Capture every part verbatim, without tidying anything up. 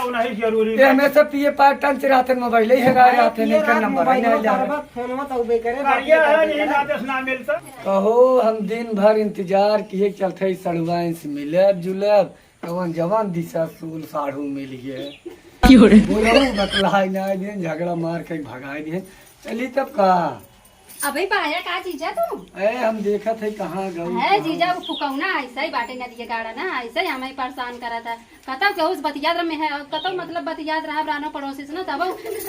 नहीं जरूरी ये बा। हमेशा पिए पाए टंच रहते, मोबाइल ही हेराए अरे, रहते, पिए नहीं कर रात नंबर मोबाइल नहीं में जा रहा। करबा, फोनवा तो उबे करे, बढ़िया बात है, करबे नहीं करे। आदेश ना मिलता। कहो, हम दिन भर इंतजार किए, चलते ही सड़ुआइन से मिलब जुलब, कवन जवन दिशा सूल साढ़ू मिल गए। क्यों रे? बोलहु बतलाई ना दिहन, झगड़ा मार के भगाई दिहन। चली तब का? अबे पाया का जीजा तू? ए, हम देखत है कहाँ गऊ, है कहाँ जीजा, गऊ। वो फुकौना ऐसा ही बाटे, नदिया गाड़ा ना, ऐसा ही हमें परेशान करत है। कतौ केहू से बतियात रह में है, कतौ मतलब बतियात रहा रानो पड़ोसी से ना, तब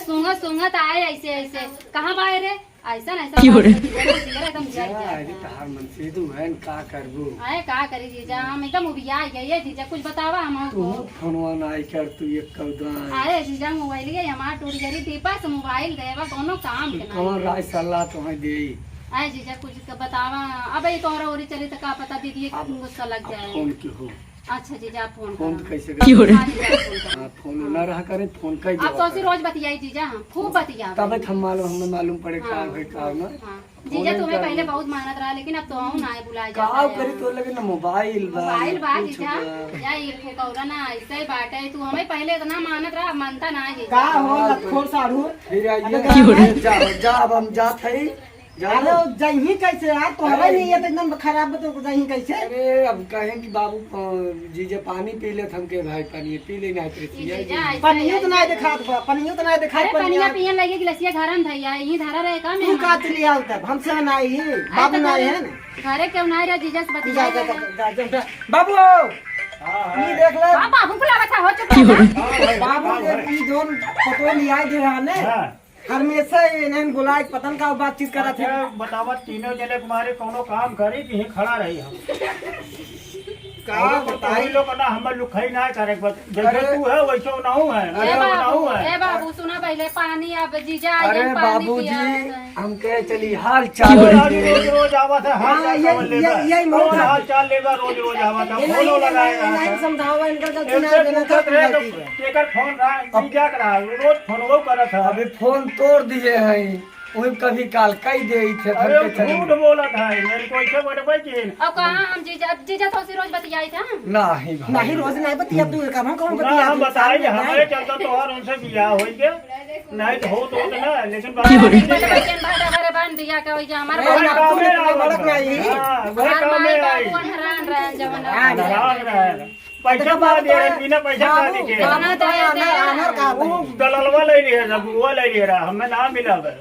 सूंघत सूंघत आए ऐसे ऐसे, कहाँ बाए रे? ऐसा ना ऐसा क्यों रे? बात करती है, जीजा एकदम जा, जा। अरे तहार मन से तू है न, का करबू? अरे का करी जीजा, हम एकदम उबिया गए ये जीजा, कुछ बतावा हम तू हमको। फोनवा ना आई कर तू एक कौदा। अरे जीजा, मोबाइल ये हमार टूट गई, दीपा से मोबाइल देवा, कोनो काम के ना कौन है। राय सलाह तुम्हें देई? अरे जीजा, कुछ तो बतावा। अब ये तोहरा ओरी चली तो का पता दीदी अब, गुस्सा लग अब जाए। फोन के हो। अच्छा जीजा, आप फोन फोन करा। कैसे क्यों रे? हाँ जीजा, आप फोन करा। हाँ, फोन ना रहा करे, फोन कर अब तो देवा उसी करे। रोज बतियाई जीजा, हम खूब बतिया तबे तो हम मालूम, हमें मालूम पड़े का हाँ, है, का ना। हाँ। जीजा, फोन तुम्हें कर पहले दे। बहुत मानत रहा, लेकिन अब तो हम ना बुलाए का जाता है। करी, तोर लगे ना मोबाइल बा, मोबाइल बा कुछ जीजा। बा। या ये फुकौरा ना, ऐसे ही बात है। तू हमें पहले इतना मानत रहा, अब मानता ना है जीजा। का हो, हाँ, लतखोर साढ़ू? फिर आइए। अबे जा, जा, जा, अब हम जात हई। जानो? अरे, जइही कैसे यार? तोहरा अरे। नीयत एकदम खराब बा, तो जइही कैसे? अरे, अब कहें कि बाबू, अ, जीजा पानी पी लेत, हमके भाई पानी पी लेना है, प्रीतिया। जीजा, ऐसे पनियो तो ऐसे। ना देखात बा, पनियो तो ना देखात, अरे, पनिया पनिया। पियन लगे, गिलसिया घर में धैया, यहीं धरा रहे का तू मेहमान? का चली आओ तब, हमसे ना आई, अरे, बाबू तो ना घरे, है ना? घरे क्यों ना रहे, जीजा से बतिया जा, जा, रहे। जा, जा, जा। बाबू, हाँ, हाँ। ये देख ले। बाबा, हमको लगा था, हो चुका है। हाँ, भाई, बाबू, हाँ, ये भाई। ई जोन फोटो लिया दे रहा ने। हाँ। हमेशा इन्हें बुलाए, पता न का बातचीत करत है। अच्छा, बतावा, तीनों जने तुम्हारे कौनो काम करी कि यहीं खड़ा रही हम? का अरे, तो बताई? तुम लोग ना, हमें लुखाई ना करे, बस जैसे अरे। तू है, वैसे ना हूँ है, ए वैसे ना बाबू, हूँ है। ए बाबू, सुना पहले, पानी अब जीजा आ अरे गए, पानी बाबूजी, पिया दे। हमके चली हाल चाल अरे, दे। रोज, रोज आवत है, हाल हाँ, चाल ये, कौन लेबा? ये, यही मौका कौन है। हाल चाल लेबा, रोज, रोज आवत है, ये फोनो नहीं, लगाए ये रहत नहीं है। समझावा, इनका गलती ना इनसे है, इनका पूछत रहे तो गलती है। एकर फोन रहा, अब ई जात रहा, रोज फोनवो करत है। अभी फोन तोड़ दिए हैं, वही कभी काल कई दे थे, अरे, घर के चले झूठ गए। बोलत है, मेरे को ऐसे बड़बे की। अब कहाँ हम जीजा, जीजा तो उसी रोज बतियाई था। नहीं भाई। नहीं, रोज नहीं बतिया तू, कब हम कौन ना, बतिया हम तू? बताई, सामने हमारे नहीं। चलता तो और उनसे बियाह होई के, नहीं तो होत, होत ना, लेकिन बात की हो रही? बड़बे के भाटा भरे बांध दिया का, वही हमारे अरे, हमारे बाबू काम में तुम आई। भड़क नहीं। हाँ, वही हमार काम माई में आई। बाबू अनहरान रहे, जवन हाँ, अनहरान रहे। पैसा देखो ना बाबू, दे रहे, तो बिना पैसा ना बाबू, दे के। बाबू तो आनर, आनर का वो बाबू? दललवा ले लिए रहा, बुआ ले लिए रहा, हमें ना मिला बे।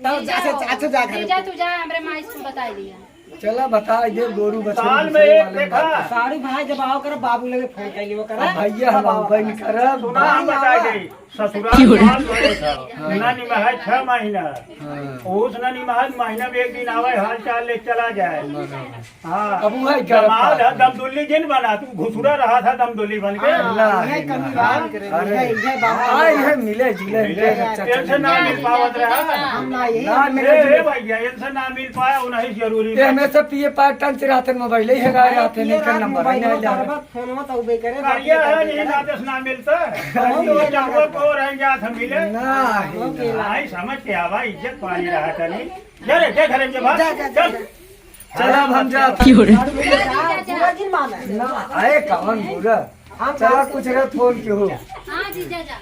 तब जीजा जा, हो। अच्छा, जा घर जीजा, पे। तू जा, हमरे माई से बताई दिया। चला, बताई दे, गोरू बछरू साल में दूसरे एक वाले देखा। बात। सारू भाई जब आओ कर, बाबू लगे फोन कर लियो कर। अब भैया हम बाबू आवे नहीं करब। सुना, हम भाई बताई आवा। दे। ससुराल की हो रही? साल भरे था। हाँ। ना निमहाय छह महीना। हाँ। उस ना निमहाय महीना में एक दिन आवे, हाल चाल ले चला जाए। हाँ। अब वही करब दमाद का। है, दमदुल्ली जिन बना, तू घुसुरा रहा था दमदुल्ली बन के। हाँ, ना, यही ना। कमी बात करे, अरे, यही, यही बात हाँ, करे। यही मिले जुले, मिले, यही अच्छा टेंशन चले। ना मिल पावत रहा। हम ना यही ना, हम मिले ए, जुले। ए भैया, इनसे ना मिल पाया, वो नहीं जरूरी ये बा। हमेशा पिए पाए टंच रहते, मोबाइल ही हेराए अरे, रहते, पिए नहीं कर रात नंबर मोबाइल नहीं में जाए। करबा, फोनवा तो उबे करे, बढ़िया बात है, करबे नहीं करे। आदेश ना मिलता। हम तो लोग जब वो को रहेंगे, हाथ हम मिले। ना, हाँ, ही ओके, ना। भाई समझ के आवा, इज्जत पानी रहा तनी। जा रे, जा घरे में जा, भाग। जा, जा, जा, चल। जा। चल, अब हम जात। की हो रे? बुरा जिन माने। ना, आए कौन बुरा? हम चला, कुछ रे फोन के हो। हाँ, जीजा जा।